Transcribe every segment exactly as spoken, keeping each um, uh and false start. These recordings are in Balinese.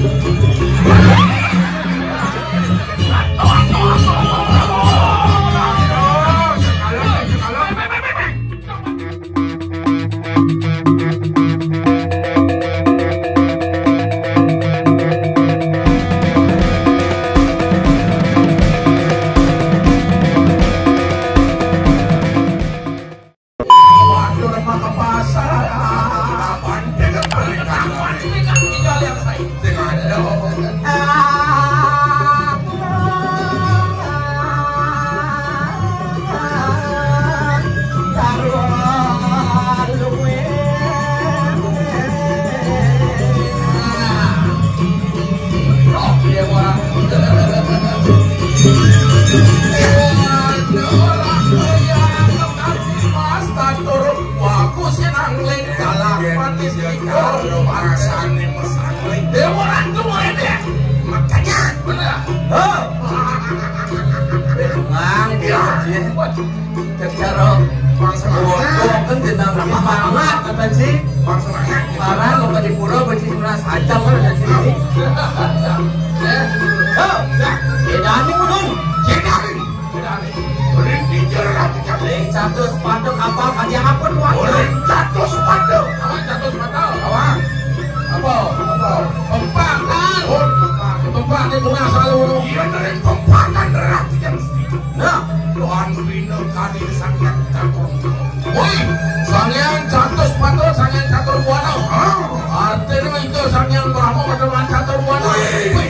Waduh, lemah ke pasar. Kapan? Kapan? Kapan? Tinggal yang saya. Tinggal ada. Mas, tatur, aku sing angling, galak manis. Iya, iya, iya, rasane mesrane. Dewa Ratu mulai deh. Makanya. Bener. Oh. Bang, iya. Iya. Cek cara. Bang, semangat. Wah, kan jenang semangat, kata si. Bang, semangat. Parah, lo ke di pura, baju merasa aja, kan, ada sini. Ya. Oh. Ya. Bedane, Bun. Bedane. Bedane. Ring catur sepatu kapal, kaji apa, tuan? Ring catur sepatu. Awan, catur sepatu. Awan. Apa? Apa? Pempatan. Oh, pempatan. Pempatan itu asal uno. Iya, dari pempatan derajat yang mesti. Nah, Tuhan bina kali sangat tertentu. Woi, Sanghyang catur sepatu, Sanghyang catur buana. Hah? Artinya itu Sanghyang Brahma pada catur buana. Woi. Woi.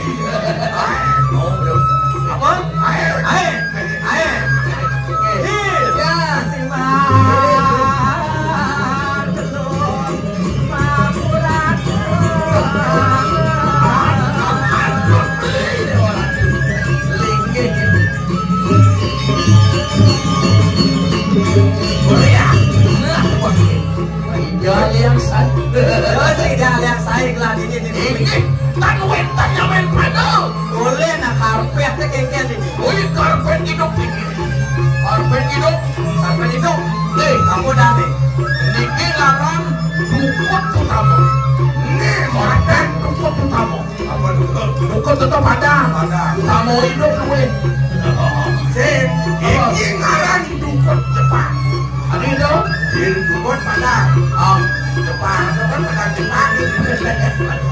Apa? Air. Air. Air. Iya. Ya, simak. Iya, liang saya. Iya, liang saya, gelah ini, ini. Ini, tan wénten nyamén pada. Boleh, nah, karpet téh kéngkén ini. Oh, ini karpet hidup ini. Karpet hidup. Karpet hidup. Nih, kamu dah nih. Niki ngaran dukut utama. Nih, karpet dukut utama. Apa dukut? Dukut itu Padang. Padang. Utama hidup, wéh. Sip. Apa? Ini ngaran dukut Jepang. Anu itu? Ini dukut Padang. Oh, Jepang. Itu kan Padang Jepang.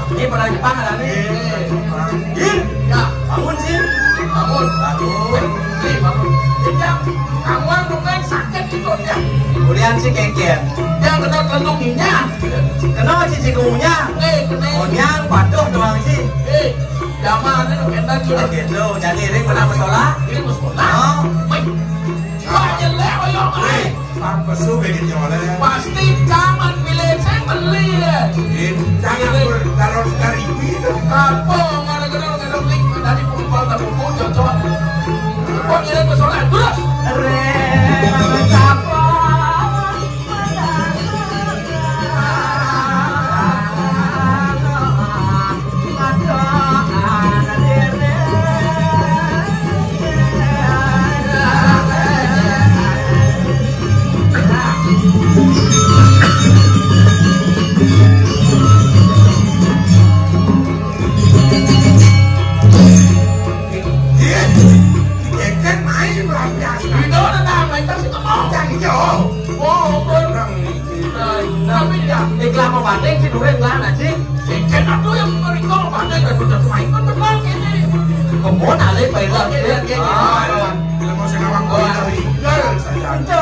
Ini Padang Jepang ada nih. Iya, Jepang. Jin. Ya, bangun, Jin. Bangun. Bangun. Jin, bangun. Jin, ya. Kamu bukan sakit gitu, ya. Kulian sih kéngkén. Yang kena kandunginya. Kena cici kunya. Eh, kena. Onyang patuh doang sih. Eh, zaman itu kita gitu. Gitu, jadi ini pernah bersolah? Ini bersolah. Oh. Wih. Wah, jelek, oyong, ay. Pak Pesu bikin nyoleh. Pasti zaman milih saya beli, ya. Jangan ber-, kalau sekali itu. Apa? Mana kena, kena beli. Tadi pukul, tak pukul, cocok. Kok ngirim ke solat? Terus. Rela mencapai. Iya, dikeken main luar biasa. Itu udah nambah, itu sih ngomong. Yang hijau. Oh, bener. Tapi ya, iklan mau batik sih, duit lah, nah, sih. Keken aku yang mereka mau batik, dan udah main kan tenang ini. Kemon, alih, Pak Ilham. Oke, oke, oke. Ah, iya. Kalau mau saya ngawang, oh, iya. Tinggal saja.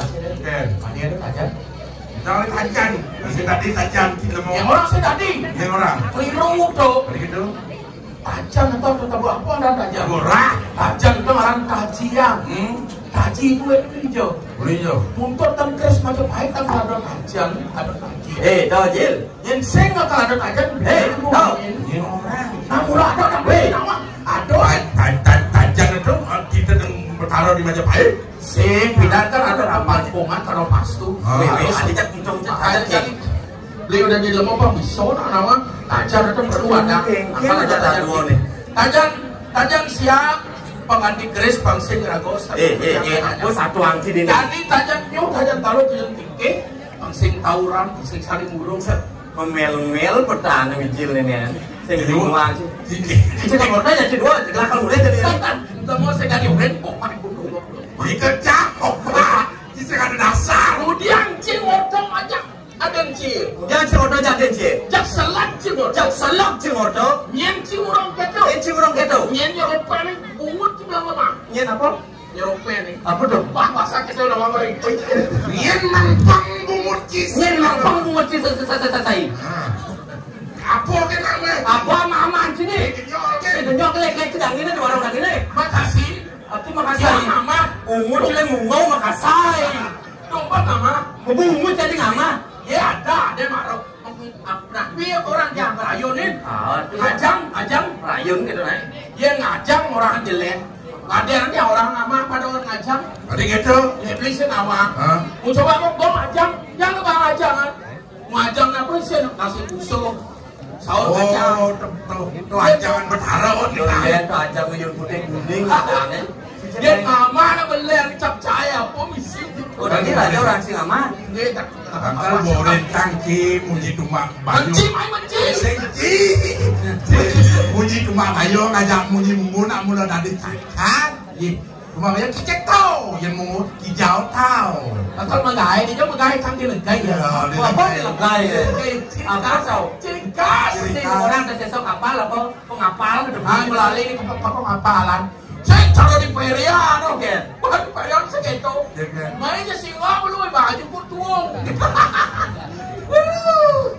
Oke. Mana ada tajan? Jangan tajan. Masih tadi tajan kita mau. Yang orang sih tadi. Yang orang. Keliru tuh. Kali gitu. Tajan itu ada tabu apa ada tajan? Murah. Tajan itu orang tajian. Hmm. Taji itu yang hijau. Boleh hijau. Untuk tengkes macam baik kan ada tajan, ada taji. Eh, tahu Jil? Yang sing kalau ada tajan, eh, tahu. Ini orang. Nah, murah ada orang. Weh, nama? Ada. Tajan itu kita yang bertaruh di Majapahit. Sing, bidan kan ada rapat kongan kalau pas tu. Ah. Weh, weh, ada jak uncung jak. Ada jak. Beli udah di lemah apa bisa nak nama? Tajan itu perlu ada. Asal ada tajan dua nih. Tajan, tajan siap. Pengganti keris pangsing rago. Eh, eh, eh, aku satu angki dini. Jadi tajan nyu, tajan taruh, tajan tinggi. Pangsing tawuran, pangsing saling urung. Memel-mel petani mijil ini ya. Sing bingung aja. Sing kamu tanya sih dua, belakang udah jadi. Kita mau saya ganti udah, kok pakai gunung. Ikat cakok, Pak. Kita ada dasar. Kemudian cing otong aja. Aden cing. Yang cing otong aja aden cing. Jak selak cing otong. Jak selak cing otong. Nyen cing urung keto. Nyen cing urung keto. Nyen nyeropan bungut cing bilang lemah. Nyen apa? Nyerope nih. Apa tuh? Wah, masa kita udah ngomong itu. Nyen nampang bungut cisi. Nyen nampang bungut cisi, sa-, sa-, sa-, sai. Nah. Apa ke nama? Apa mama sini? Kenyol ke? Kenyol ke, kayak sedang ini di warung lagi nih. Makasih. Aku makasih. Ya, mama. Bungut cile mungau makasai. Domba mama. Bungut jadi mama. Ya ada, ada marok. Nah, dia orang yang ngayunin. Ah, ngajang, ngajang. Rayun gitu, nah. Dia ngajang orang jelek. Ada nanti orang nama pada orang ngajang. Ada gitu. Ya, beli sih nama. Hah? Mau coba mau gua ngajang, jangan lupa ngajang kan. Ngajang apa sih? Nasi busuk, sahur kacang. Oh, tuh, tuh, tuh ajangan berharap. Tuh, iya, tuh ajang ngayun putih kuning, katanya. Dia nama nak beli yang cap cahaya apa misi? Oh, tadi raja orang sing aman. Dia tak Angkal boren cangki, munyi tumak bayo. Benci, main benci. Sengki. Munyi tumak bayo, ngajak munyi munggu, nak mula tadi cacat. Ih, tumak bayo kicek tau, yang munggu kijau tau. Angkal menggai, dia menggai cangki legai ya. Ya, dia apa legai. Dia legai. Apa tau? Ciri khas. Ciri khas. Orang dah sesok kapal apa? Pengapal, ah, melalui ini ke, ke pengapalan. Saya taruh di Perian, oke. Bukan Perian segitu. Iya, kan? Mainnya singa belum baju kutuong. Aduh.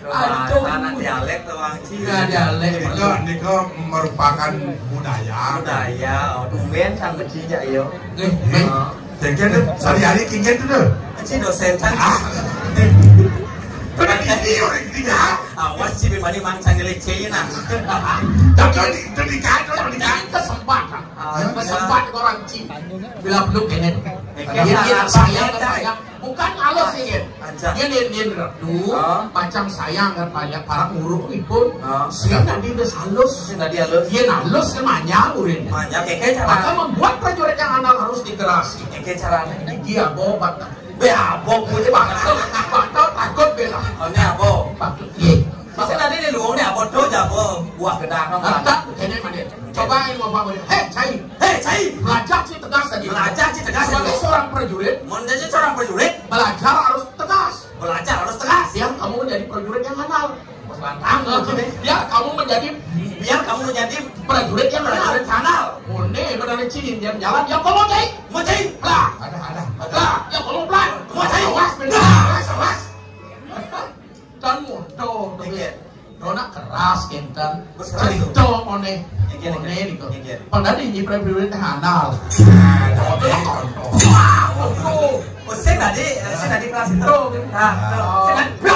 Bahasa dialek tuh, Bang. Iya, dialek. Itu, itu merupakan budaya. Budaya, oh, tumben sang kecil ya, yo. Eh, eh. Heeh. Jengkel tuh, sehari-hari kingin tuh, tuh. Ci dosen kan. Ah. Udah gini, udah gini, ya. Awas, ci, bimani mancang ngelecehnya, nah. Tapi di, itu di kantor, di kantor sempat, kan? Ah, sempat orang ci. Bila belum, ini. Iya, iya, sayang, kan, sayang. Bukan halus, ini. Ini, ini, redu, macam sayang, kan, banyak para nguruk pun. Sing tadi udah halus. Sing tadi halus. Iya, halus, kan, manyang, urin. Manyang, kayak, kayak cara. Maka membuat prajurit yang handal harus dikerasi. Kayak, kayak cara. Ini dia, bobat. Be abog, punya bakal, bakal takut bela. Oh, ini abog. Takut, iya. Masa tadi di luar nih abog tuh jago buah gedang kan? Entah, ini mana? Coba yang mau bangun. Hei, cai. Hei, cai. Belajar sih tegas tadi. Belajar sih tegas. Sebagai seorang prajurit. Mau jadi seorang prajurit. Belajar harus tegas. Belajar harus tegas. Biar kamu menjadi prajurit yang handal. Mas Bantang, biar kamu menjadi, biar kamu menjadi prajurit yang prajurit handal. Mone, benar cing, dia jalan, ya kamu cai. Mau cai. Lah. Ada, ada, ada. Lah, ya kamu pelan. Mau cai. Awas, benar. Awas, awas. Dan mudah, tapi dona keras, kinten. Cerita mone. Mone, gitu. Padahal ini prajurit handal. Nah, tapi contoh. Wah, waduh. Oh, saya tadi, saya tadi kelas itu. Nah, saya tadi,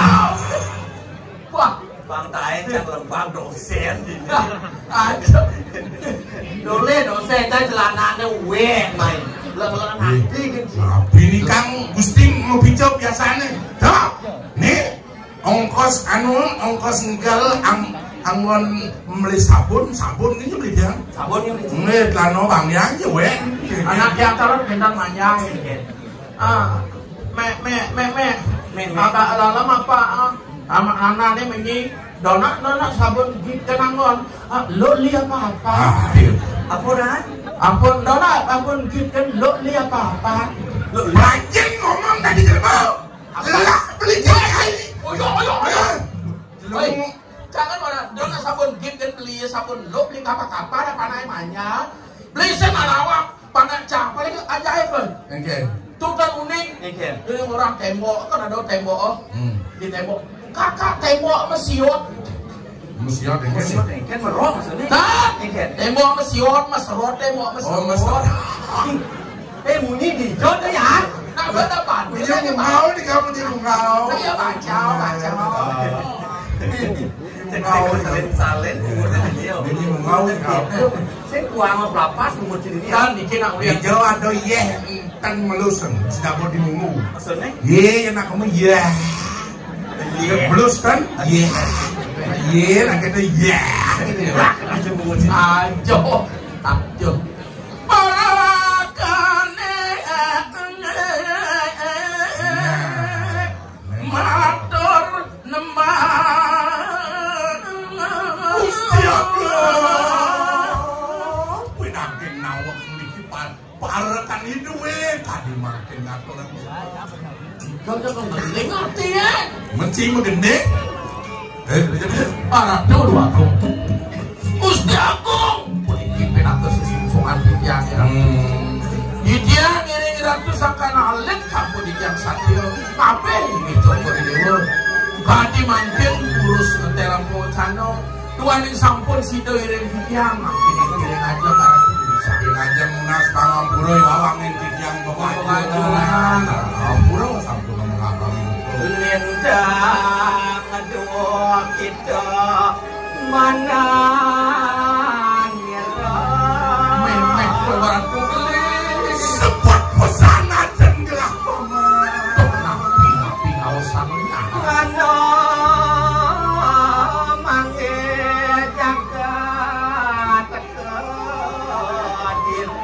wah, Bang Taen yang lembang dosen. Aduh. Dole dosen, tadi celananya wet, main. Leng-lengan hati, gitu. Tapi ini Kang Gusti mau pinjam biasanya. Dah, nih, ongkos anu, ongkos nggal ang-, anggon beli sabun, sabun ini beli dia. Sabun ini beli. Nggih, celana Bang ya, aja, weh. Anak dia terus bintang manyang, gitu. Ah, me, me, me, me. Me, me. Apa dalam apa, ah? Sama anak ni menyi, dona, dona sabun git kenangon. Ah, lo li apa apa? Ah, iya. Apa dah? Ampun, dona, ampun git kan lo li apa apa? Lo li. Bajing ngomong tadi jelema. Lelah beli cai. Oyo, oyo, oyo. Oi, jangan malah dona sabun git kan beli sabun lo beli kapa-kapa ada panai manya. Beli saya malawak. Panak cah, paling ajaib kan? Nggih. Tukang uning, Ini orang tembok, kan ada tembok, oh. Hmm. Di tembok. Kakak tembok mesiot. Mesiot, ini. Mesiot, ini kan merong maksudnya. Nah, ini kan. Tembok mesiot, meserot, tembok meserot. Oh, meserot. Eh, munyi di jod ya. Nah, berapa? Dia mau di kamu, dia mau. Saya baca, baca. Cek, cek, salin, salin, umur dia. Ini mau di kamu. Saya kuang pelapas, umur sini. Kan, bikin aku lihat. Hijau atau iya? Ten melusen, sedang di munggu. Maksudnya? Ye, yang nak kamu, ya. Ye. Belus kan? Ye. Ye, nak kita, ya. Gitu ya. Aja. Ajo. Ajo. Marakane matur nembah. Gusti Agung. Pinangkin nawak niki, Pak. Parekan iduwe tadi mangkin ngatur. Kau jangan mending arti ya. Menci menggending. Eh, dia dia. Arah dulu aku. Gusti Agung. Puniki pinados sesungsungan titiang ya. Hmm. Titiang ngiring ratu sangkana alit kampun titiang satya. Kabeh ini coba dewa. Kadi mangkin urus ngetelam pocano. Tuaning sampun sida iring titiang, mangkin iring aja marang Ibu Sari. Iring aja munas pangampura wawangin titiang bebajulan. Bebajulan. Pangampura sampun mengalami. Lintang dua kita mananira. Memeh Ratu Geli. Sebut pesana dan gelah paman. Tuh napi-napi kawasan. Ana mangke jagat teka diri.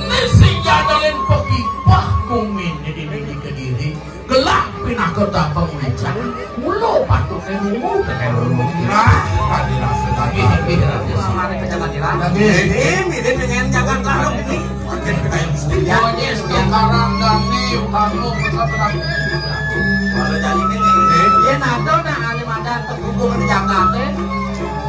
Ning sing jadolin pekipah bumi ini di Kediri. Gelah pinaka tabang wincang. Mula patutnya nunggu tekan rumah. Nah, tadi rasa tadi. Nggih, nggih, Raden. Selamat kecamatan. Nggih. Ini, ini dengan jagat lalu ini. Yes, ya. Karang dani, utama, pusat terakhir. Kalau jadi ini, dia nado nak ahli madan terhubung di Jakarta.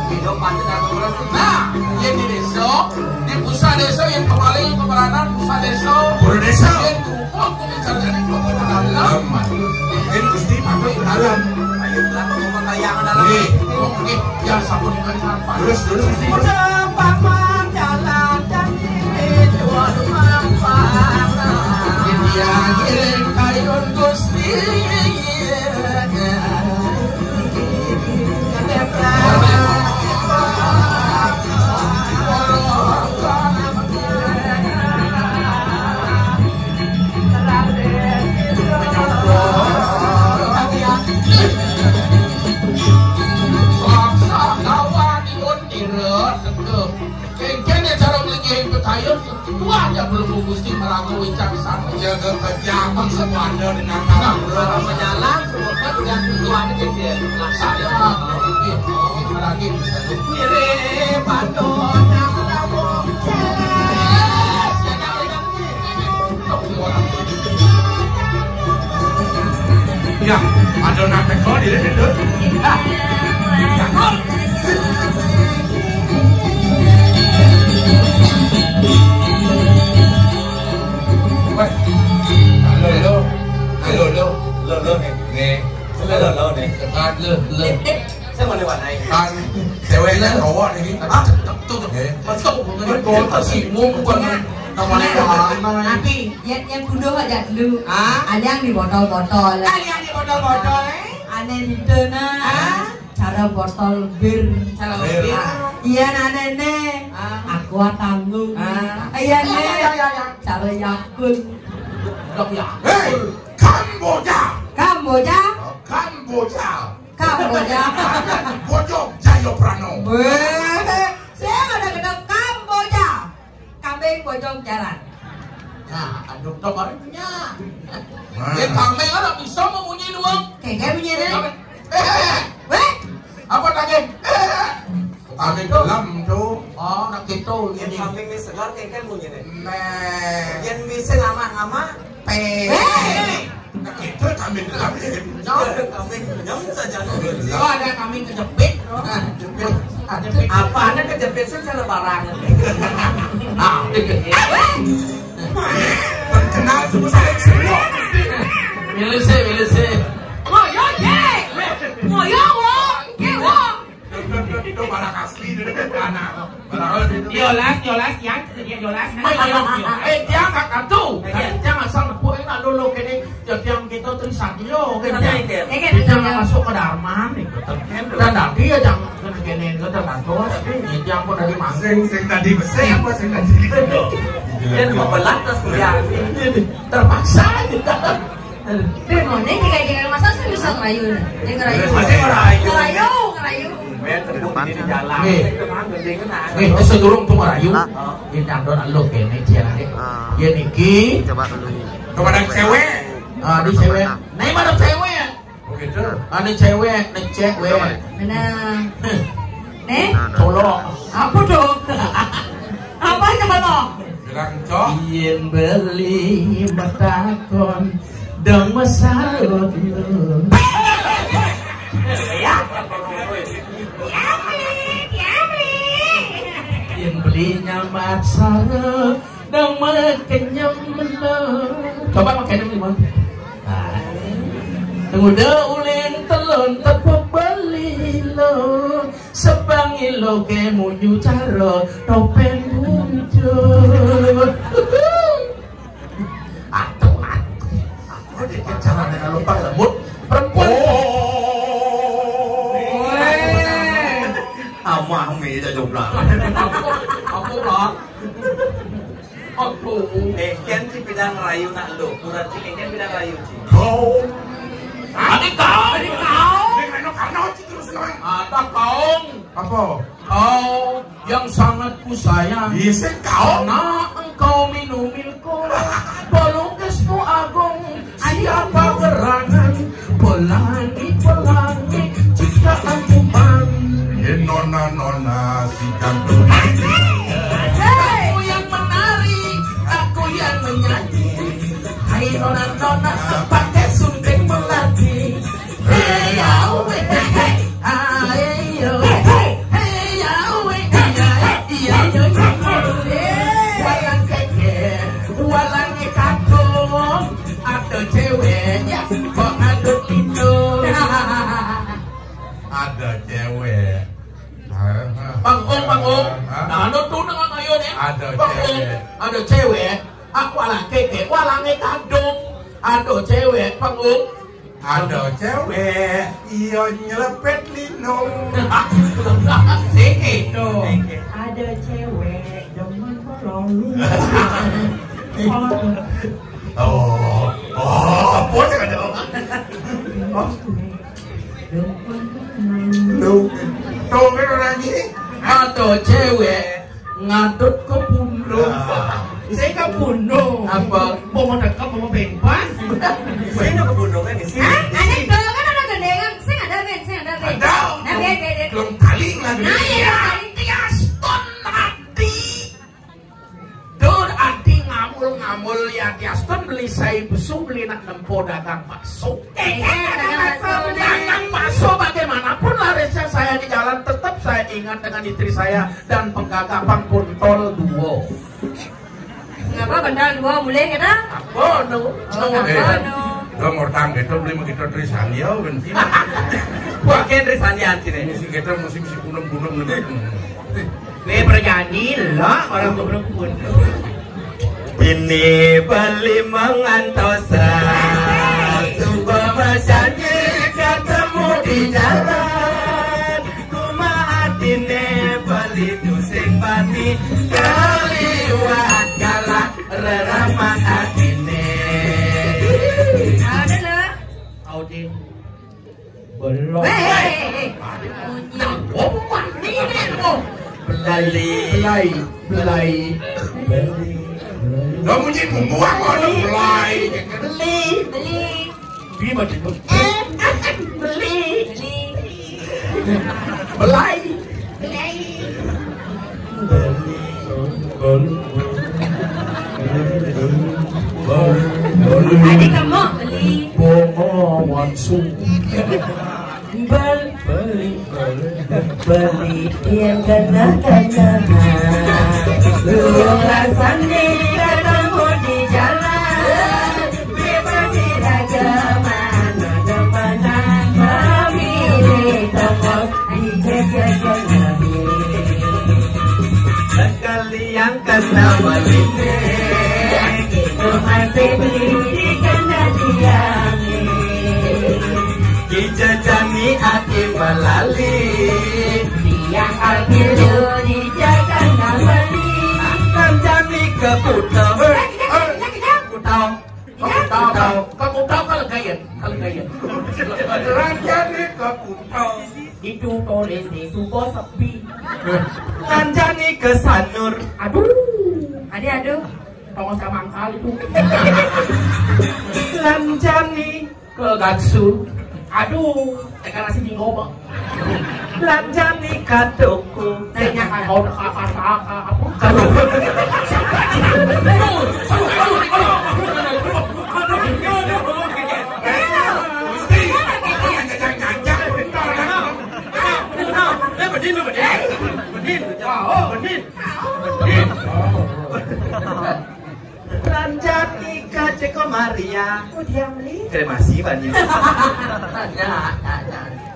Hidup panjang dan terus. Nah, yang di desa, di pusat desa, yang kepala, yang keperanan, pusat desa. Guru desa. Yang kerupuk, aku mencari dari kerupuk ke dalam. Mungkin Gusti patut ke dalam. Ayo, kenapa mau pakai yang dalam? Nih, oke, yang sabun kan apa? Terus, terus, Gusti. Udah paman jalan dan ini tuan mampang. Dia ngiring kayun Gusti. Kengkene cara melinggihin pekayun, tuah aja belum Gusti merangkul wicaksana. Jaga kejam, semuanya dengan. Nah, kalau jalan, semua kan udah tuanya jadi laksana. Iya, lagi. Mirip pantun yang lama. Ya, ada nak teko di situ. Ah. Weh. Halo, halo. Halo, halo. Lo, lo, nih. Nih. Lo, lo, lo, nih. Dekat lo, lo. Saya mau lewat naik. Kan ceweknya cowok nih. Ah, tuh, tuh. Eh. Masuk, bukan cowok, tak singgung, bukan namanya anak. Tapi, yang, yang kudu aja dulu. Ah? Ada yang di botol-botol. Ada yang di botol-botol, eh? Ada yang di dona. Ah? Cara botol bir. Cara bir. Iya, nah, nenek. Ah. Aqua tanggung. Ah. Iya, iya, nek. Iya, iya, iya. Cara Yakult. Dok, Yakult. Hei, Kamboja. Kamboja? Kamboja. Kamboja. Bojong Jayaprano. Weh, saya ada kena Kamboja. Kambing bojong jalan. Nah, aduh, dok, orang punya. Nah. Ya, kambing orang bisa memunyi doang. Kayak gak bunyi deh. Kambing. Eh, eh, eh. Weh. Apa lagi? Eh, eh. Kambing gelem tuh. Oh, nak gitu. Yang kambing ini segar, kayak kan bunyi deh. Nah. Yang bisa ngama-ngama. Pe. Hei! Nah, itu kambing gelem. Nyong. Kambing gelem saja. Oh, ada kambing kejepit. Nah, jepit. Ah, jepit. Apa ada kejepit sih, cara barang. Ah, iya. Kenal semua saya semua. Milih sih, milih sih. Ngoyo, Jek. Ngoyo, wo. Jek, wo. Itu, itu, itu barang asli, itu anak. Barang asli itu. Yolas, yolas, yang dia yolas. Ayo, ayo, ayo. Eh, dia angkat kartu. Iya. Dia nggak salah, Bu, enak dulu, gini. Ya, dia kita tulisan, yo, gini. Iya, iya. Dia nggak masuk ke Darman, gitu. Dan tadi ya, jangan kena gini, ke Darman, tuh. Ini yang pun dari masing, sing tadi besar, apa sing tadi? Dan mau belah, terus kuliah. Terpaksa, gitu. Dia mau nih, jika, jika masa sih bisa ngerayu, nih. Dia ngerayu. Masih ngerayu. Ngerayu, ngerayu. Depan sana. Nih. Nih, terus sedurung tuh ngerayu. Nah. Ini tandon lu kene, dia lagi. Ah. Dia niki. Coba dulu. Kepada cewek. Ah, di cewek. Nah, ini ada cewek. Begitu. Ada cewek, nih cewek. Benar. Nih? Nah, nah. Colok. Apa dong? Apa coba lo? Bilang, "Cok." Yen beli metakon, dong mesarut. Ya. Ya, beli, ya, beli. Yen beli nyambat sarut, dong mekenyem lo. Coba mekenyem, Bang. Nah. Tunggu deh, uling telon tepuk beli lo. Sebangi lo ke munyu cara topeng muncul. Atuh, atuh. Aku dikit cara dengan lupa lembut. Perempuan. Oh. Amah mi dah jomblang. Aku, aku, Pak. Aduh. Eh, kian si bidang rayu nak lo. Kurang si kian bidang rayu si. Kau. Ada kau. Ada kau. Ada kau. Apa? Kau yang sangat kusayang. Iya, sih, kau. Karena engkau minum milko. Pelukismu agung. Siapa gerangan? Pelangi, pelangi. Jika angkupan. Ye nona, nona, si ganteng. Aku yang menari, aku yang menyanyi. Hai nona, nona, pakai sunting melati. Hey, ya, weh, hey, hey. Ayo. Hey, ya, weh, iya, iya, iya, iya. Walang keke, walang kado. Ada cewek, ya, kok ngaduk itu. Ada cewek. Panggung, panggung. Hah? Nah, anu tuh dengan ayo nih. Ada cewek. Ada cewek. Aku ala keke, walange kadung. Ada cewek, panggung. Ada cewek, iya nyelepet lino. Sing itu. Ada cewek demen kolong. Oh, oh, apa sih ada? Oh. Tuh, tuh kan orang ini. Ada cewek ngadut ke pundung. Ah. Saya ke pundung. Apa? Mau mau dekat, mau pengen pas. Saya udah ke pundung kan di sini. Hah? Ada dulu kan ada gandengan. Saya ada, Ben, saya ada, Ben. Ada. Nah, Ben, Ben, Ben. Belum kali lagi. Nah, iya, iya. Tiaston hati. Dur ati ngamul-ngamul ya, Tiaston beli sai besu, beli nak nempo dagang bakso. Eh, eh, dagang bakso, benar. Dagang bakso bagaimanapun larisnya saya di jalan, tetap saya ingat dengan istri saya dan penggagah pang kontol duo. Ngapa bendal duo boleh kita? Apa no? Oh, ngapa no? Lo ngortang gitu beli begitu Trisania kan sih. Pakai Trisania sini. Musim kita musim si kunum-kunum nih. Nih berjanji lo orang goblok pun. Ini beli mengantosan. Sumpah berjanji ketemu di jalan. Kuma atine beli tusing bani kaliwat galak reraman atine. Ada lah. Audin. Belum. Hei, hei, hei, hei. Nah, oh, bukan. Ini, ini, oh. Belai, belai, belai. Belai. Lo munyi bumbuang, oh, lo belai. Beli. Beli. Beli, beli. Eh, beli. Beli. Belai. Belai. Beli. Beli. Beli. Beli. Ada kamu beli. Bongo langsung. Bel-, beli, beli, beli yang kena-kena. Lu rasanya ketemu di jalan. Kutau, kutau, kutau, kalegayan, kalegayan. Lanjani ka kutau. Itu tulis di supo sepi. Lanjani ka Sanur. Aduh. Adi, aduh. Tongos kamangkal itu. Lanjani ka Gatsu. Aduh, teka nasi jinggoba. Lanjani ka toko. Tanya ka kau ka ka ka ka apa? Lanjani ka Ceko Maria. Udah beli. Terima kasih banyak.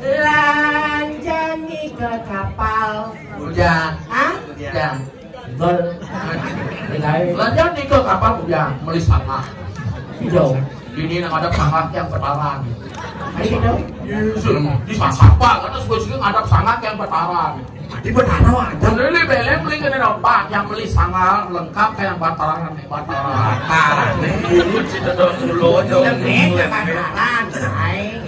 Lanjani ka kapal. Udah. Hah? Udah. Bel. Lanjani ka kapal udah, meli sangah. Hijau. Ini nang ada sangah yang bataran. Ayo, gitu. Di sangah apa? Karena suka-suka ngadap sangah yang bataran. Di Betara aja. Beli belem, beli kena dapat yang beli sangah lengkap kayak bataran, bataran. Bataran. Ini kita dong dulu aja. Lembek, bataran. Aing.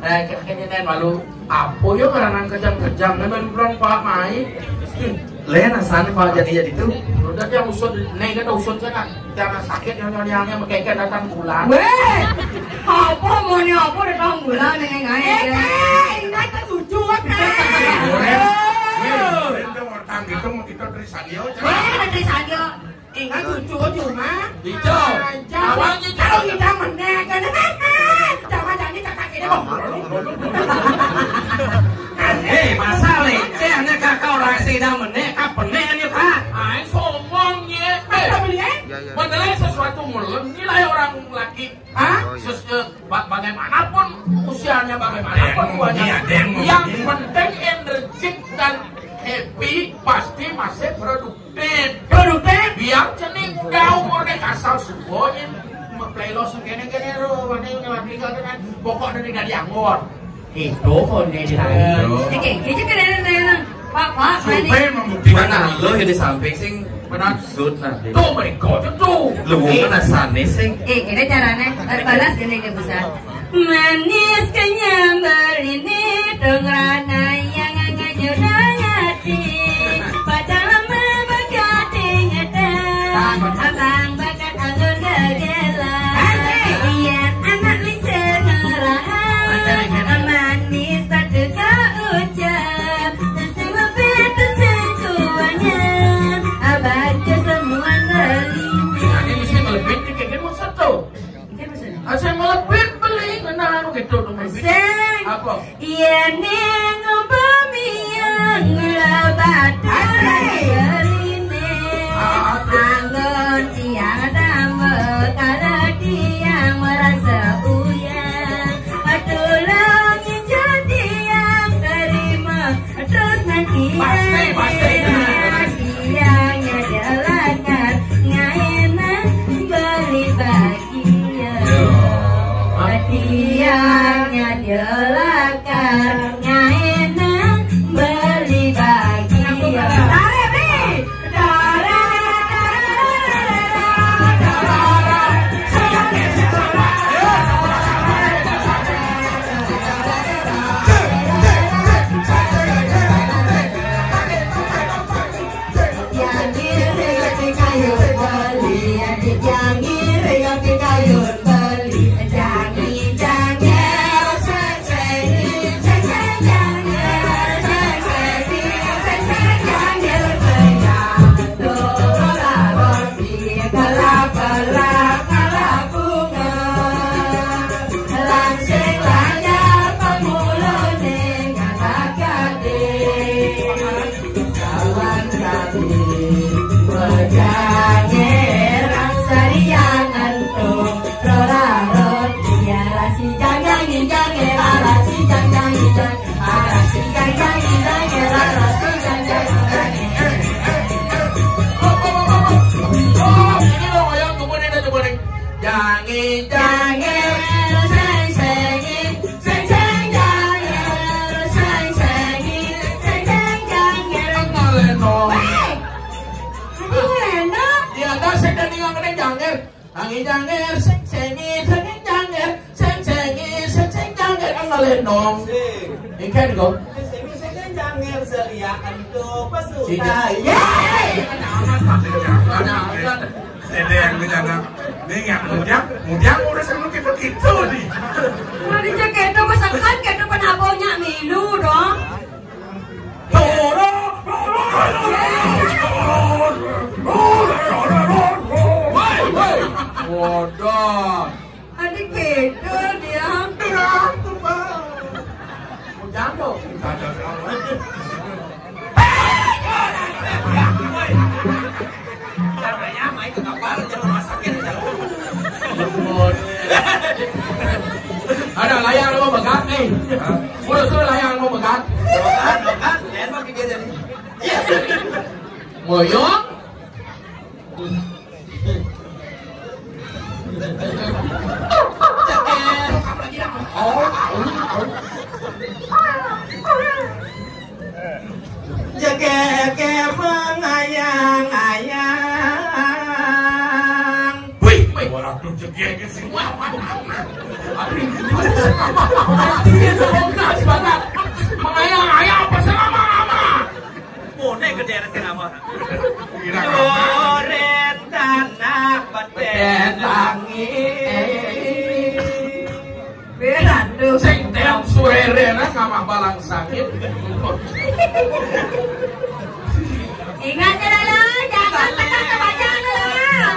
Eh, kita kejadian malu. Apa yo, karena kejam-kejam, dan baru pulang Pak Mai. Lén asan Pak jadi jadi tuh. Udah dia usut, neng kata usut kan. Jangan sakit yang yang yang mereka datang bulan. Weh, apa mau ni apa datang bulan dengan ngai? Eh, ingat ke cucu kan? Itu mau tang itu mau kita dari Sanyo. Weh, dari Sanyo. Ingat cucu cuma. Hijau. Awalnya kalau kita menang kan. Jangan jadi kakak ini mau. Eh, masa lecehnya kakak orang sedang menek, kak penek aja kak. Ayo sombong ya. Masa beli eh? Padahal sesuatu mulut nilai orang laki. Hah? Sus, eh, ba- bagaimanapun usianya, bagaimanapun tuanya, yang penting enerjik dan happy pasti masih produktif. Produktif. Biar cening muda umurnya kasar suboin. Play lo sekene kene lo, mana yang ngelatih kan? Pokoknya tidak dianggur. Itu konde di tadi. Oke, itu keren keren. Pak, Pak, mana? Supaya membuktikan lo di samping sing benar sud nanti. Tuh mereka tuh. Lu mana sana sing? Eh, ini caranya. Eh, balas ini ke besar. Manis kenyambel ini dong rana yang nganyuran hati. Padahal mah bakal diingetan. Abang bakal anggur gagela. Iya, anak lincir ngerahan. Manis tak ucap. Sing lebih tuh sing tuanya. Abah semua kali. Ini mesti melebih dikit, ini mau satu. Asal melebit beli, kenapa gitu tuh melebit? Sing. Apa? Iya ning bumi yang lebat. Asik. Berine. Ah, ah. Anggon tiang tambah, kalau tiang merasa uyang. Tulung jadi yang terima. Terus nanti pasti, pasti. Tiangnya dielakar, ngaenan beli bagian. Tiangnya dielakar, ngaenan beli bagian. Tarik, Ri. Tarik, tarik, tarik, tarik, tarik. Langsing lanyar pemulane ngatakake. Kawan kami, wajane rang sarian antuk. Rora roti, arasi jang jang jang, arasi jang jang jang, arasi jang jang jang, arasi jang jang jang. Ini lo yang coba nih, coba nih. Jangi, jangi, seng, sengi, seng, seng, jangi, seng, sengi, seng, seng, jangi. Hei! Aduh, Leno. Di atas saya tadi nggak kena jangan. Tangi janger, sing sengi, sing janger, sing sengi, sing sing janger, ang ngalendong. Sing. Ikan ko. Sing sengi, sing janger, selia ento pesuta. Iya. Yeay! Ada amat, ada amat. Ada amat. Ada yang di sana. Ini yang mudiang, mudiang udah sama kita gitu nih. Udah dicek itu, masakan kayak depan abangnya milu dong. Waduh. Tadi gitu dia. Mau jatuh. Ada layang lu mau pegang nih. Udah suruh layang lu mau pegang. Pegang, pegang. Enak dia jadi. Ngoyong. Jegege mengayang-ayang. Wih, wih, orang tuh jegege sih. Wah, wah, wah, wah. Aduh, ini dia tuh gas banget. Mengayang-ayang apa selama-lama? Mone ke daerah Singapura. Kira apa? Duren tanah beten langit. Beran tuh. Sing tem surere na ngamah balang sakit. Ingat ya, Lala, jangan tekan ke wajah, Lala.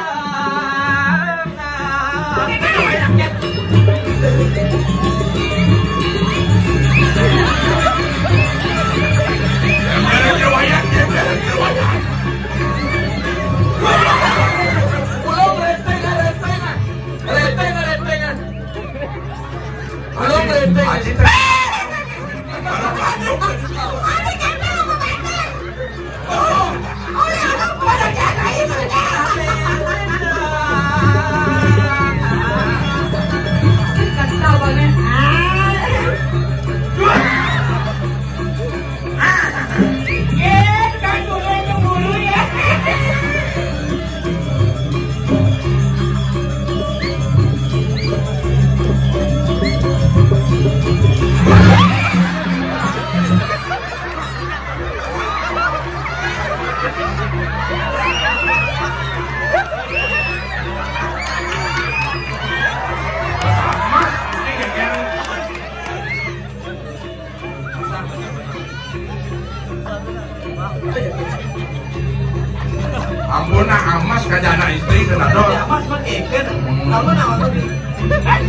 Ampun, nak amas ka jana istri kena dol. Amas mah keken. Ampun, amas mah keken.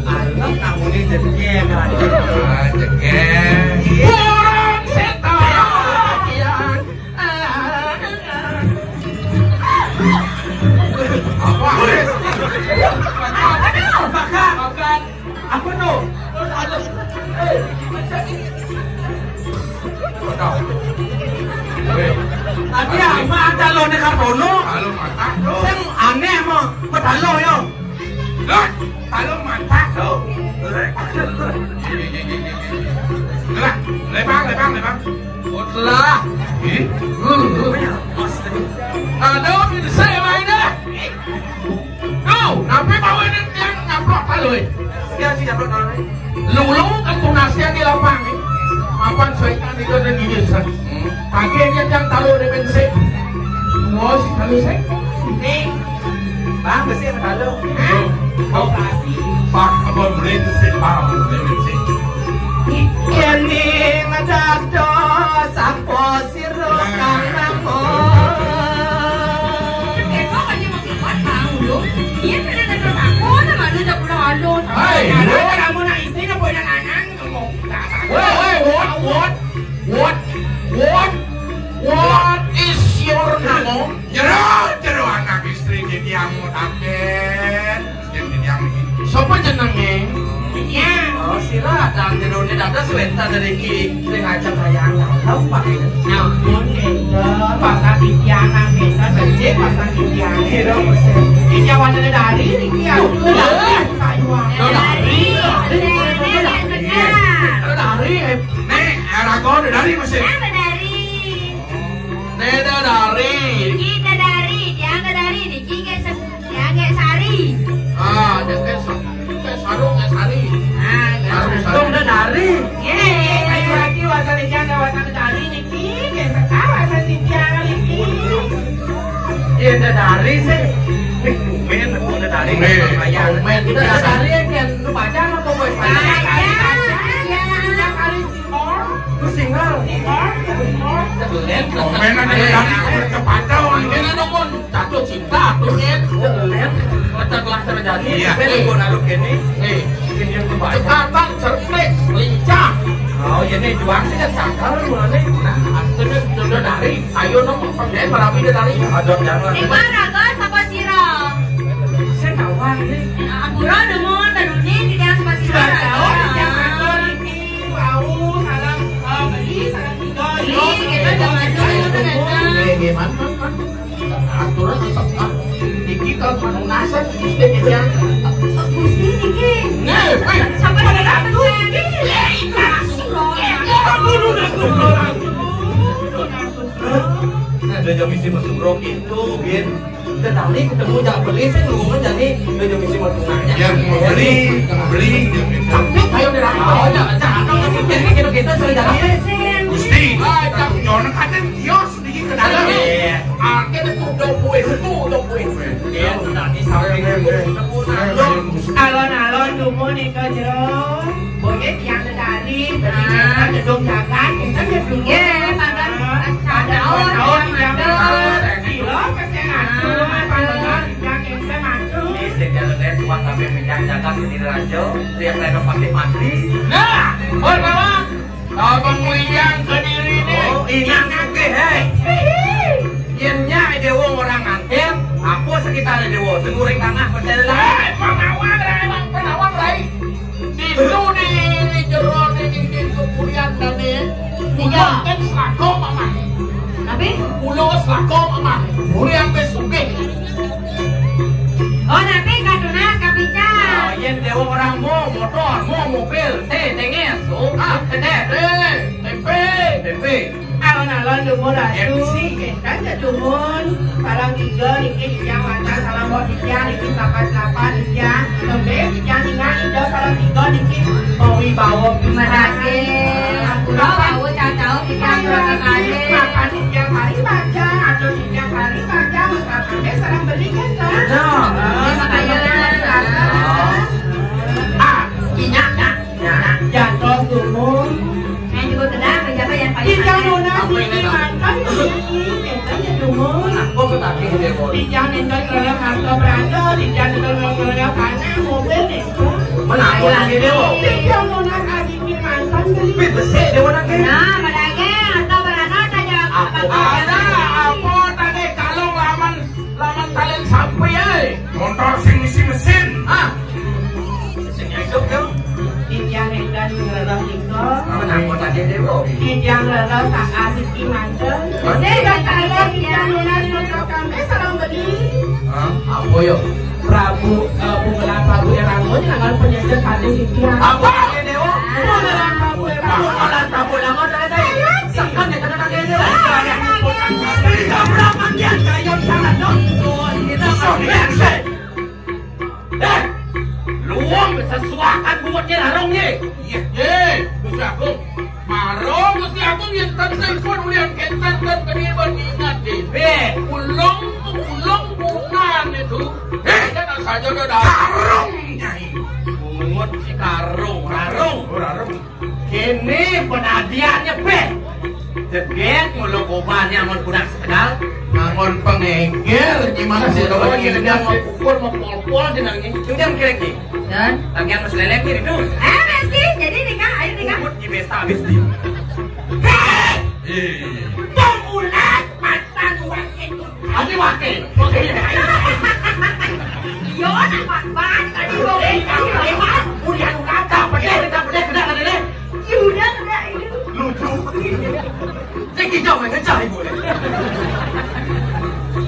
Anak namunin jegem. Ah, jegem. Orang setan. Apa? Apa tuh? Makan. Apa tuh? Hei. Tadi apa ada lo di kartono? Halo, mata. Sing aneh mah, pedalo yo. Lah, halo, mata tuh. Lah, lebang, lebang, lebang. Lah. Ih. Aduh, ini saya main dah. Tuh, napi bawa ini yang nyaplok talui? Dia sih nyaplok talui. Lulu kan tunasnya di lapang nih. Mapan suaikan itu dan gigi sen. Pakai dia yang taruh di bensin. Mau si taruh sen. Nih, bang, besi yang taruh. Hah? Operasi. Pak, abang beli bensin, Pak, abang beli bensin. Ini ngedados apa sira kang Rama? Cek Eko kan cuma kuat tahu dong. Iya, sudah ada takut sama lu, udah pulang alun. Hai, lu. Kamu nak istri nak punya anak, kamu. Woi, woi, what, what, what, what, what is your name? Jero, jero anak istri di tiang mau taken. Yang di tiang ini. Siapa jenenge? Iya. Oh, sira datang jero ini datang sebentar dari ki. Sing ngajak sayang. Tahu, Pak? Ampun, enten. Pasang di tiang, enten. Becik pasang di tiang. Iya, dong, mesti. Iki awalnya dari, iki aku. Tuh, dari. Dari. Dari. Dari. Dari. Nek, aragon dari mesti. Apa dari? Neda dari. Kita dari, dia dari, di kita Dari sih. Nih, tumben, aku udah dari. Tumben. Lumayan. Tumben. Kita dari yang kian lu pacar apa gue? Pacar. Pacar. Yang kali single. Lu single. Single. Single. Tumben aja dari, udah kepacau. Ini dong, Mon. Jatuh cinta, tuh, Nyet. Tumben. Pecah gelas terjadi. Iya. Tumben gua naruh gini. Nih. Ini yang terbaik. Cekatan, cerdik, lincah. Oh, iya nih, juang sih kan cakal lu, nih. Nah, sudah, sudah dari. Ayo, nong, pemden merapi dia dari. Aduh, jangan. Iku raga sapa sira? Saya tahu, nih. Ampura, Demon, Taduni, di dalam sapa sira? Sudah tahu, di dalam kantor ini. Wau, salam, eh, beli, salam tinggal. Beli, kita jangan dulu, ternyata. Eh, gimana, Man? Aturan tetep, ah. Iki kalau pelunasan, Gusti, ya. Gusti, iki. Nih, eh. Sampai ada satu. Eh, ikhlas. Ampun, udah, udah, udah. Nah, udah jam isi masuk rok itu, Bin. Tetapi ketemu jak beli sih, ngomong jadi udah jam isi masuk nanya. Ya, mau beli, mau beli, ya, gitu. Tapi kayak udah rame aja, cakep, tapi jadi gitu-gitu, sudah jadi. Gusti, ah, jangan kata kios. Iya. Akhirnya tuh udah kue, tuh udah kue. Iya, nanti sampai ketemu nandok. Alon-alon dumun nika jero. Boye tiang tadi, beli kita gedung jagat, kita gedung. Iya, pada tahun-tahun yang bener. Kilo kesehatan, pada yang kita masuk. Di segala desa, sampai minyak jagat di Rajo, tiap lewat pasti mati. Nah, oh, kawan. Abang Wijang ke diri nih. Oh, inang akeh, hei. Yen nyak dewa orang antir, apa sekitar dewa? Sing uring tanah percaya lah. Eh, penawang rai, Bang, penawang rai. Di dulu di jero di di di kepurian dan di. Iya. Kan selaku mama. Tapi? Pulau selaku mama. Purian besugih. Oh, napi ka tunas, ka pican? Ah, yen dewa orang mau motor, mau mobil, teh, tenges, oh, ah, teh, teh. Eh, tempe. Tempe. Alon-alon dumun ratu. M C. Kan ya dumun. Salam tiga, niki titiang lancar, salam buat titiang, niki selapan-selapan, titiang. Tempe, titiang tinggal, hijau, salam tiga, niki. Bawi bawa. Madake. Ampun, bawa cacau, titiang berapa kali. Makan titiang hari baca, atau titiang hari baca, makan sampai salam beli kan, kan? Nah. Ah, makanya. Ah, inyak, nak. Nah, jatuh dumun. Saya juga kena, pejabat yang paling. Titiang lunas, apa ini, niki mantan, niki, niki dumun. Nah, gua ketagihan deh, Bos. Titiang ninggal kerja harta berada, titiang ninggal kerja tanah, mobil, niki. Mana apa lagi dia, Bos? Titiang lunas, asik mantan, beli. Wih, besik dia, mana, Ki? Nah, pada lagi, harta berada, tak jawab apa-apa. Ada, apa tadi, kalung laman, laman talen sampai, eh. Motor sing isi mesin. Ah. Sing hidup, yo. Titiang ninggal kerja Iko. Apa nang kota dia, Dewo? Kijang rara saat siki manten. Hah? Sing bakal kijang lunas putra kami sareng beli. Hah? Apa yo? Prabu, eh, Punggelan Prabu Eranggo ini nanggal penyejen sate siki. Apa lagi, Dewo? Punggelan Prabu Eranggo. Punggelan Prabu Eranggo, saya, saya. Sekan ya, kena kaki, Dewo. Tidak pernah mandian kayon sangat, no? Sorry, saya. Eh, luwung sesuakan buatnya larung ye. Iya, ye, Gusti Agung. Marung Gusti Agung yen ten pun ulian kenten ten kene ben ingat ye. Eh, ulung, ulung bunan itu. Eh, kan saja udah dah. Sarung, Nyai. Bungut si karung, rarung. Oh, rarung. Kene penadiannya, Beh. Jeget mulu kobannya amun budak sekedal. Ngangon pengeger, gimana sih? Oh, kalau iya, ini dia mau pukul, mau pol-pol, dia nangis. Itu dia mikir lagi. Dan? Lagi yang mas leleng gitu. Eh, Besti, jadi nikah, ayo nikah. Ikut di pesta habis dia. Hei! Eh. Pemulat mata dua itu. Adi mati. Oke. Iya, anak Pak, Pak, tadi gua pegang, Pak. Udah, udah, udah, pedih, udah, pedih, udah, udah, udah. Ya udah, udah, itu. Lucu. Cek hijau, ngecah ibu.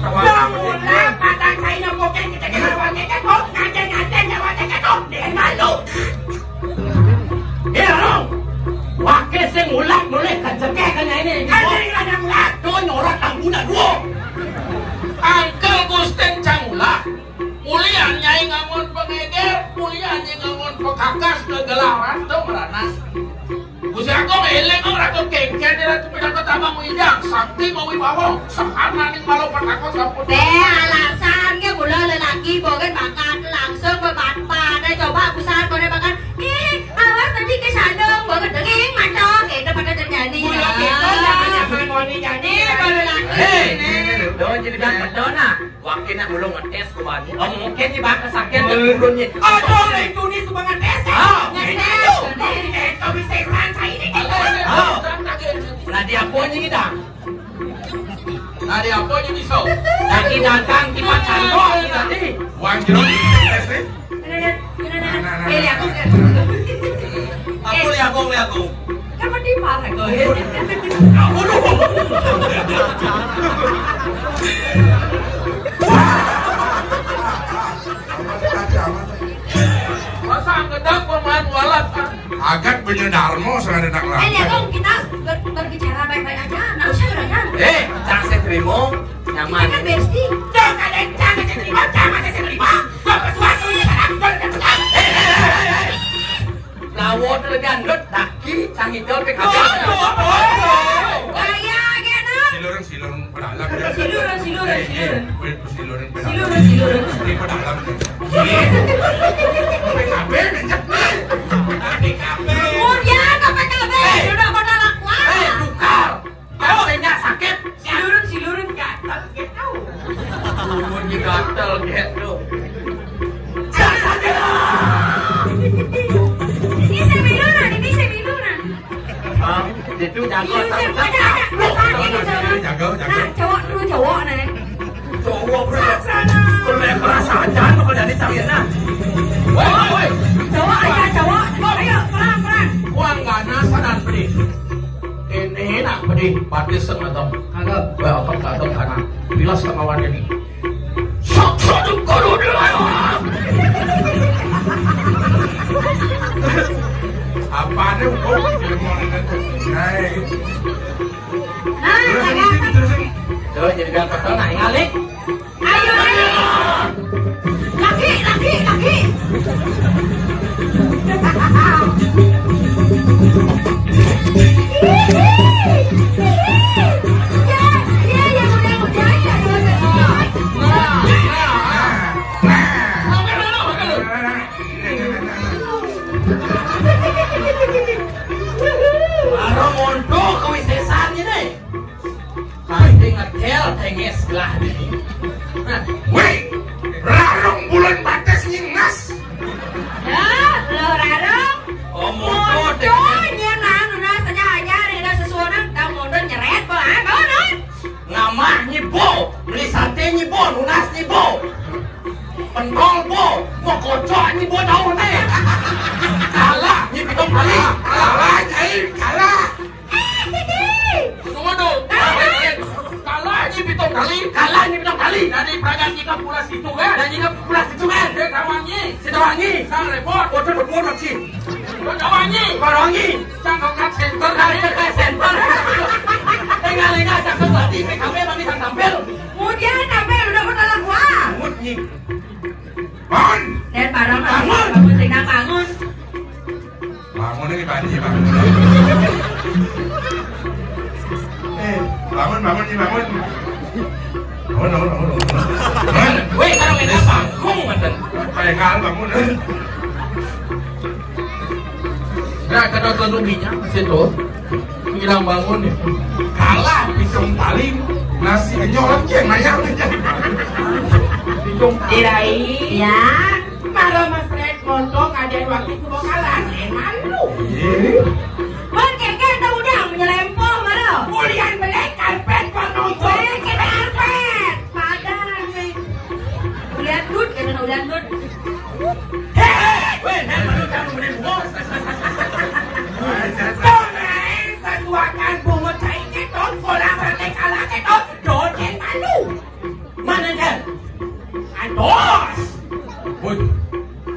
Ya udah, kata saya, pokoknya kita kena wangi, kan, kok, ngaceng-ngaceng, ya, wangi, kan, kok, dia malu. Eh, Rong. Wake sing ulah mulih kejengkeh kan ini. Kan ini ada ulah. Tuh nyorak tambuna dua. Angkel Gusten Cangulah. Ulian nyai ngangon pengeger, ulian nyai ngangon pekakas kegelaran tuh meranas. Gusti Kok eling kok ratu kengken, ratu pinaka tambah widang, sakti mawi bawa, sahana ning malu petaka sampun. Bé, alasan ké mula lelaki boten bakat langsung bebat pada coba besar pada bakat. Ih, awas nanti kesandung, boten denging mata, kita pada terjadi. Mula kita jangan-jangan ngoni jadi. Ih, kalau lelaki. Hei, ini, ini, ini. Daun jadi kan betul, nah. Wakina belum ngetes ku bani. Oh, mungkin ni bakal sakit dan turunnya. Aduh, itu ni semua ngetes, eh? Ah, ngetes. Itu. Ngetes, kau bisa rangkai ini, kan? Ah. Nah, dia pun ni dah. Nah, dia pun ni bisa. Lagi datang, kita tangkap ni tadi. Wan jeruk, tes ni. Nah, nah, nah. Eh, lihat aku, lihat aku. Aku lihat aku, lihat aku. Kan mati parah kau, ya? Aku dulu. Masa ngedak pemain walat, ah? Agat punya Darmo sengaja nak Eh, lihat ngelatih. Dong, kita ber- berbicara baik-baik aja. Nggak usah berani. Eh, cang saya terima, nyaman. Kita kan bestie. Jangan ada cang saya terima, cang saya terima. Gua pesuat lu ya, sana, gua udah pesuat. Eh, eh, eh, eh, eh. Lawo tu lebih andut, daki, cang hijau, P K B. Gaya, gaya, no. Silurun, silurun, pedalam, ya. Silurun, silurun, Eh, eh, silurun. Weh, silurun, pedalam. Silurun, silurun. Ini pedalam, ya. P K B, mencet, nih. P K B. Kemudian ke P K B, Eh. Sudah pada lakuan. Eh, tukar. Katanya sakit. Silurun, silurun, gatal, gatal. Turun di gatal, gatal. Ini semiluna, ini semiluna. Ah, itu jago. Ini sem- ada, ada. Ada, ada. Jago, jago. Nah, cowok dulu, cowok, nih. Cowok, bro. Sana. Perlu yang perasaan, jangan kau jadi cawir, nah. Woi, woi, woi. Cowok aja, cowok. Ayo, perang, perang. Kuang ganas, sadar, beri. Ini nak pedih, batis setengah tahun. Kagak. Gua apa kagak karena bilas sama warga ini. Sok sodok kono di lawan. Apa ada hukum? Hai. Nah, terusin, terusin, terusin. Tuh, jadi biar kotor, nah, ngalik. Ayo, ayo. Lagi, lagi, lagi. Ya, ya, ya, udah, udah, ya, udah, udah. Baru mondok ke wisésan ini. Pasti ngecel tenges gelah ini. Wéh, rarung bulan batis nyingas. Ya, lo rarung. Oh, moto tenges. Moto nyenan, nunas tanya aja, rina sesuonan, tau moto nyeret, bo, ah, bo, non. Ngamah nyibo, beli sate nyibo, nunas nyibo. Pentol bo, mau kocok nyibo daun teh. Kalah nyi pitung kali. Kalah, Nyai, kalah. Tunggu, tunggu. Kalah nyi pitung kali. Kalah nyi pitung kali. Dari pragat nyikap pulas itu kan? Dan nyikap pulas itu kan? Dia kawangi. Si Tawangi. Sang repot. Waduh, dukun lagi. Lu kawangi. Barongi. Sang angkat center. Angkat center. Tengah-tengah cakep tadi, P K B tadi sang tampil. Kemudian tampil udah mau tolak gua. Mut nyi. Bangun. Dan barang bangun. Bangun, sing bangun. Bangun lagi, Pak Haji, bangun. Eh, bangun, bangun, Ji, bangun. Bangun, bangun, bangun, bangun. Bangun. Wéh, kalau main apa? Kung, mboten. Kayak kalah bangun, eh. Nah, kata tuan ruminya, situ. Bilang bangun ya. Kalah, pisang paling. Nasi nyolot, yang mayang. Pisang Tirai. Ya. Maro Mas Red montok ada waktu ku bakalan eman lu. Iya. Bang Keke tau udah menyelempoh maro. Kulian belek karpet penonton. Belek karpet. Padan, weh. Ulian dut, kena ulian dut. Hei, weh, nah, baru kamu boleh bos. Tolong, sesuakan bungut cai keton, kolam rete kalah keton, dojen malu. Mana dia? Ados. Woi.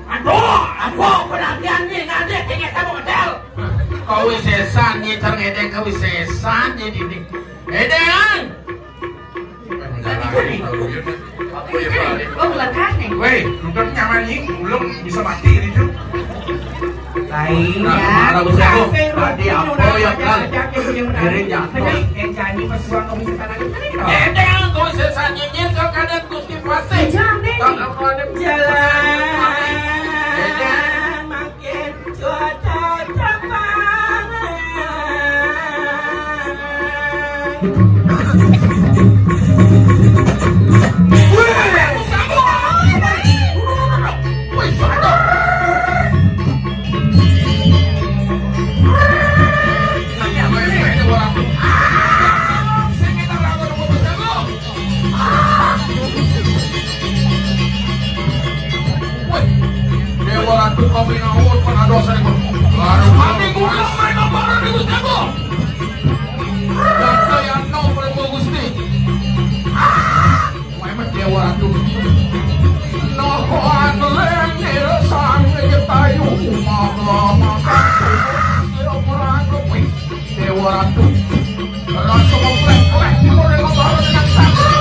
Aduh, aduh, perhatian nih, nanti tinggal sama hotel. Kawisésan, nyi, terngedeng kawisésan, nyi, ini. Edeng. Apa ya, Pak? Oh, bukan khas nih. Woi, duduk nyaman nih, belum bisa mati gitu. Lain ya. Tadi apa ya, Kang? Kiri jatuh. Janji pesuang kamu setan itu kan itu. Édéng, kok sesat nyinyir kok kadang Gusti Patih. Jalan. Tong apa ada? Jalan. Édéng. Makin cuaca campur. Déwa Ratu kami nawon panados. Kami guna main apa di Gusti Agung? Data yang nau Prabu Gusti. Memet Déwa Ratu. Noho anu lengir sang getayu mama mama. Déwa Ratu. Rasa mempeleh-peleh, timur dengan barat dengan sangat.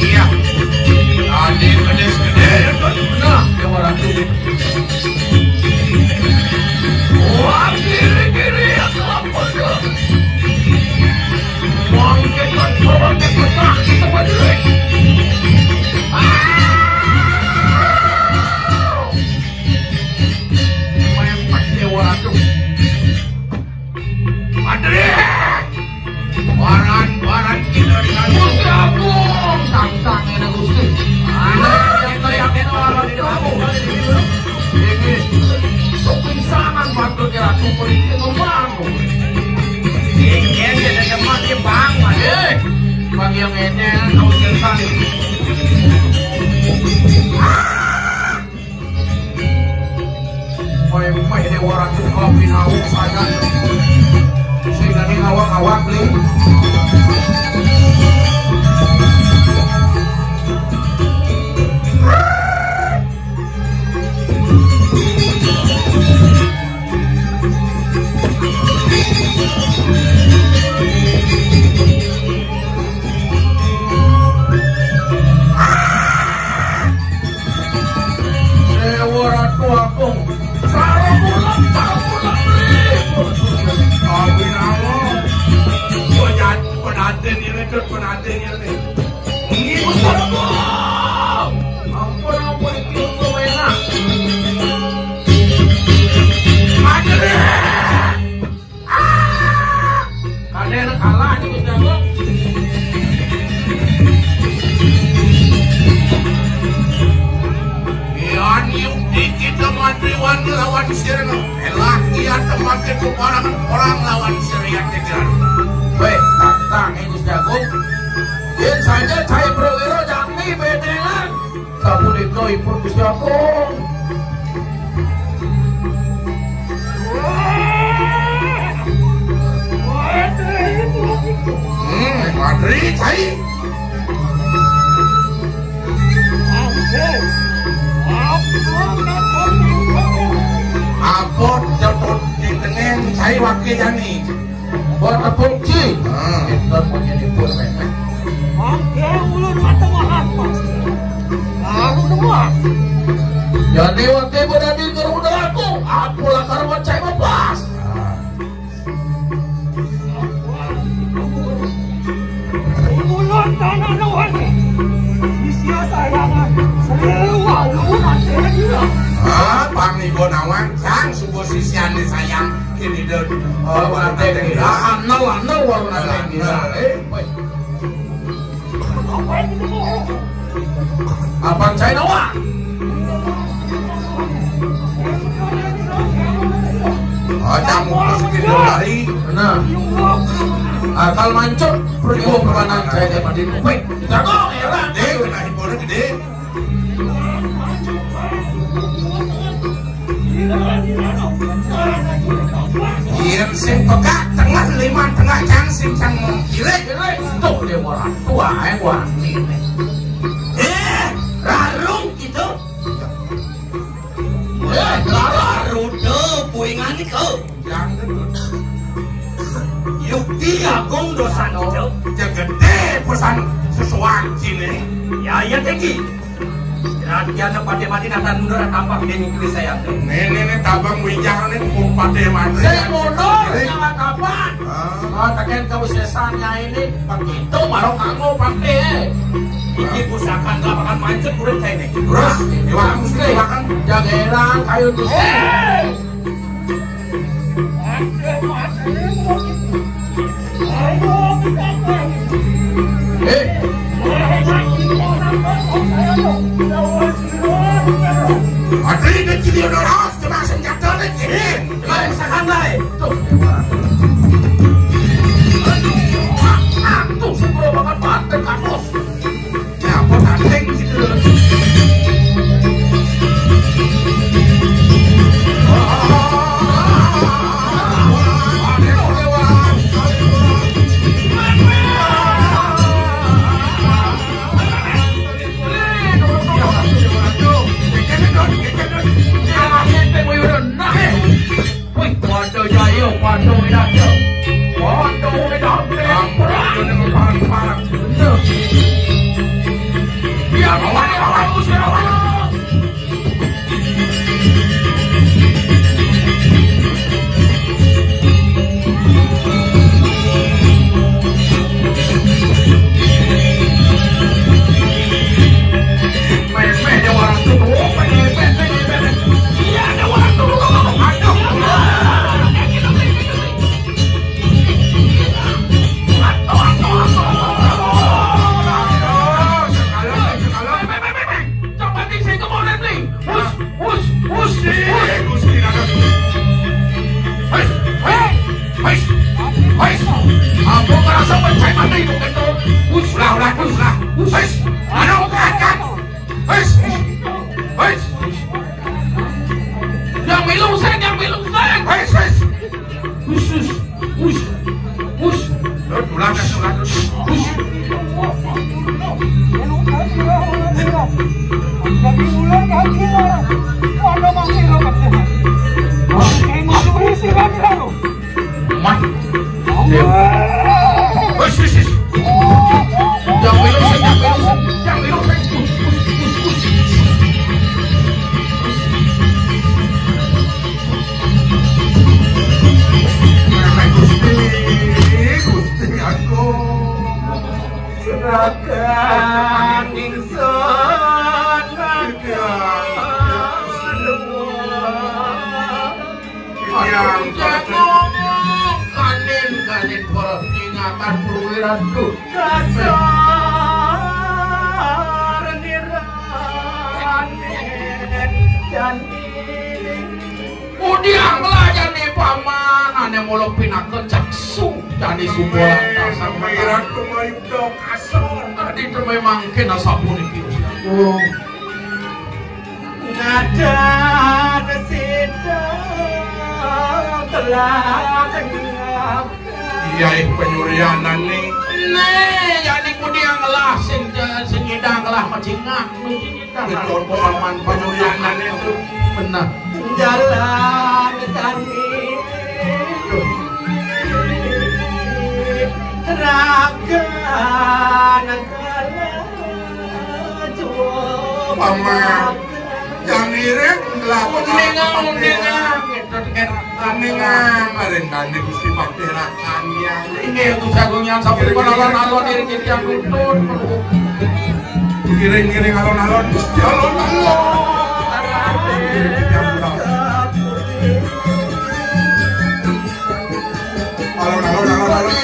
Iya. Tadi pedes gede, benar. Wah, kiri-kiri ya, kelapa. Bangkit, bangkit, pecah, kita berdiri. Ah! Mepet dia, waduh. Adri! Baran-baran kita dengan Gusti Agung. Tantang ini, Gusti. Ini yang kayak kita orang di kampung. Ini sopin sangan patut ya, sopin itu bangun. Iya, iya, ada tempat dia bangun. Eh, bagi yang ini, kamu selesai. Meh-meh Déwa Ratu kopi nawuk sajan. Sing dadi ngawak-ngawak, Bli. Déwa Ratu Agung, sareng kula, sareng kula, mripun. Kawin Allah. Penat-, penantin ini, Dut, penantin ini. Nggih, Gusti Prabu. Ampun, ampun, iki untuk enak. Majelis. Ah! Kadén kalah nih, Gusti Agung. Yan yukti kita mati wani lawan sirna. Elah iya temake kuparangan perang lawan sirian pikiran. Wéh, tantang, eh, Gusti Agung. Yén saja cai prawira jani bedengan. Sapunika ipun Gusti Agung. Hmm, Madri, cai. Apa jatun ditengen cai wake jani? Buat tepuk ci. Hmm. Kita punya nipun, Mek. Mangke ulun matengahan, Mas. Baru dengar. Jadi waktu ibu tadi ke rumah aku, aku lakar macai lepas. Ulun tanah nawani. Sia sayangan. Seliwa lu nanti gila. Ah, pang nigo nawang, sang subuh sisian disayang. Kini dud. Oh, warna teh gila. Anel, anel warna teh gila. Eh, weh. Apa cai nawa? Ada muka sedikit dari. Nah. Akal mancur, perlu permanan cai dia mandi. Weh, jago, ya, Ran. Deh, kena hiburan gede. Iya, Sing pegak tengah lima tengah cang sing cang mau kirik. Tuh dia orang tua yang wani. Eh, rarung gitu. Eh, rarung tuh puingan itu. Yukti agung dosa itu. Ya gede pesan sesuatu sini. Ya, ya tinggi. Latihan Patih Mati natan mundur tampak di minggu saya. Nih, nih, nih, tabang wijang nih, Patih Mati. Saya mundur, jangan kapan. Ah. Oh, tekan kamu sesanya ini, begitu baru kamu pakai. Ini pusaka nggak akan mancet urut saya ini. Terus, iwak mesti makan. Jagerang kayu tuh. Eh. Atri kecil dia udah ras, kena senjata lagi. Eh, kau misalkan lah, eh. Tuh, tuh, sepuluh banget, banten, kampus. Ya, apa tanding gitu. Wih, waduh jaya, waduh widadya. Waduh widadya. Parang, parang. Bener. Biar lawan, lawan, usir lawan. Hus, hus, hus, hus. Hus, hus, hus. Aku ngerasa percaya mati itu, gitu. Hus, lah, lah, hus, lah. Hus, hus. Aduh, angkat. Hus, hus. Yang milu, Seng, yang milu, Seng. Hus, hus. Hus, hus. Hus. Hus. Hus. Hus. Hus. Hus. Yang belok, yang belok, yang belok. Hus. Hus. Hus. Gusti, Gusti Agung. Serahkan ingsun. Yang ngomong kanin, kanin, perhatikan perwira tuh. Dasar nirane jani. Mudiang lah jani paman, ane mula pinaka jaksu jani subolan dasar. Wirat kumayuda kasar. Tadi tembe mangkin asapuniki. Oh. Ngadan sida telah. Iya, ih, penyurianan nih. Nih, jani mudiang lah sing, sing nyidang lah majingak. Betul, paman, penyurianan itu. Benar. Jalan kami rakan. Paman, yang ngiring lah. Uningan, uningan. Uningan, maring kami Gusti Patih Rakan yang. Inggih, Gusti Agung yang sampun alon-alon iring titiang nuntun. Ngiring-ngiring alon-alon, Gusti alon-alon. Alon-alon, alon-alon.